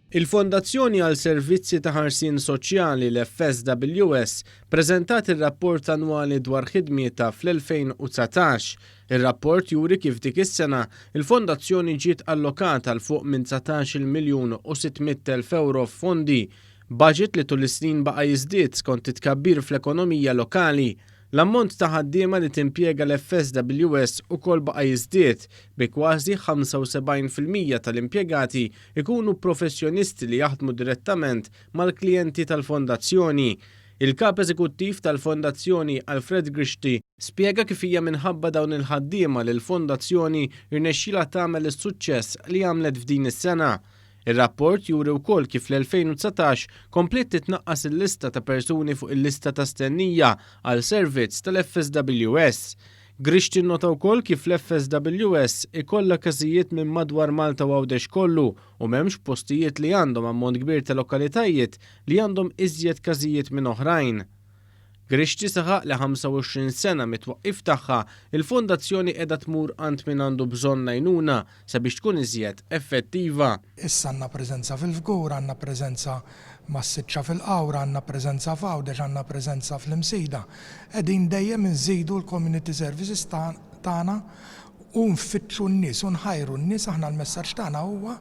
Il-Fondazzjoni għal Servizzi ta' Ħarsien Soċjali, l-FSWS, preżentat ir-rapport annwali dwar ħidmietha fl-2019. Ir-rapport juri kif dik is-sena, il-Fondazzjoni ġiet allokata 'l fuq minn 19-il miljun u 600,000 ewro f'fondi, budget li tul is-snin baqa' jiżdied skont it-tkabbir fl-ekonomija lokali. L-ammont ta' ħaddiema li timpjega l-FSWS ukoll baqa' jiżdied, bi kważi 75% tal-impjegati jkunu professjonisti li jaħdmu direttament mal-klijenti tal-Fondazzjoni. Il-Kap Eżekuttiv tal-Fondazzjoni Alfred Grixti spjega kif hija minħabba dawn il-ħaddiema li l-Fondazzjoni rnexxielha tagħmel is-suċċess li għamlet f'din is-sena. Ir-rapport juri wkoll kif fl-2019 kompliet titnaqqas il-lista ta' persuni fuq il-lista ta' stennija għal servizz tal-FSWS. Grixti nnota wkoll kif l-FSWS ikollha każijiet minn madwar Malta u Għawdex kollu u m'hemmx postijiet li għandhom ammont kbir ta' lokalitajiet li għandhom iżjed każijiet minn oħrajn. Grixti saħaq li 25 sena mit-twaqqif tagħha, il-fondazzjoni qiegħda tmur għand min għandu bżonn l-għajnuna sabiex tkun iżjed effettiva. Issa għandna preżenza fil-Fgur, għandna preżenza mas-Siċċa fil-Qawra, għandna preżenza f'Għawdex, għandna preżenza fl-Imsida. Qegħdin dejjem inżidu l-community services tagħna u nfittxu n-nies u nħajru n-nies, aħna l-messaġġ tagħna huwa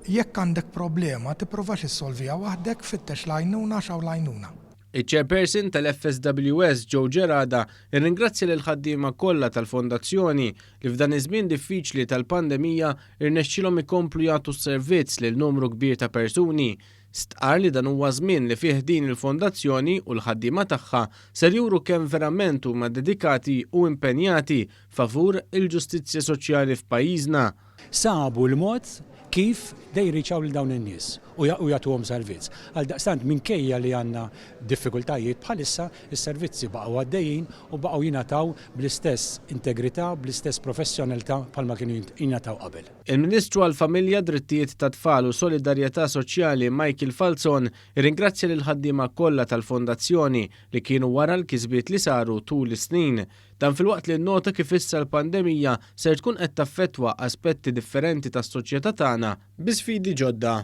jekk għandek problema tipprovax issolviha waħdek, fittex l-għajnuna għax hawn l-għajnuna. Iċ-Chairperson tal-FSWS Joe Gerada rringrazzja lill-ħaddiema kollha tal-Fondazzjoni li f'dan iż-żmien diffiċli tal-pandemija rnexxielhom ikomplu jagħtu s-servizz lil numru kbir ta' persuni. Stqarr li dan huwa żmien li fih din il-fondazzjoni u l-ħaddiema tagħha ser juru kemm verament huma dedikati u impenjati favur il-ġustizzja soċjali f'pajjiżna. Sabu l-mod kif they reach out lil dawn in-nies u jagħtuhom servizz. Għaldaqstant minkejja li għandna diffikultajiet bħalissa, is-servizzi baqgħu għaddejjin u baqgħu jingħataw bl-istess integrità, bl-istess professjonalità bħalma kienu jingħataw qabel. Il-Ministru għall-Familja, Drittijiet tat-Tfal u Solidarjetà Soċjali Michael Falzon irringrazzja lill-ħaddiema kollha tal-Fondazzjoni li kienu wara l-kisbiet li saru tul is-snin. Dan filwaqt li nnota kif issa l-pandemija ser tkun qed taffettwa aspetti differenti tas-soċjetà tagħna bi sfidi ġodda.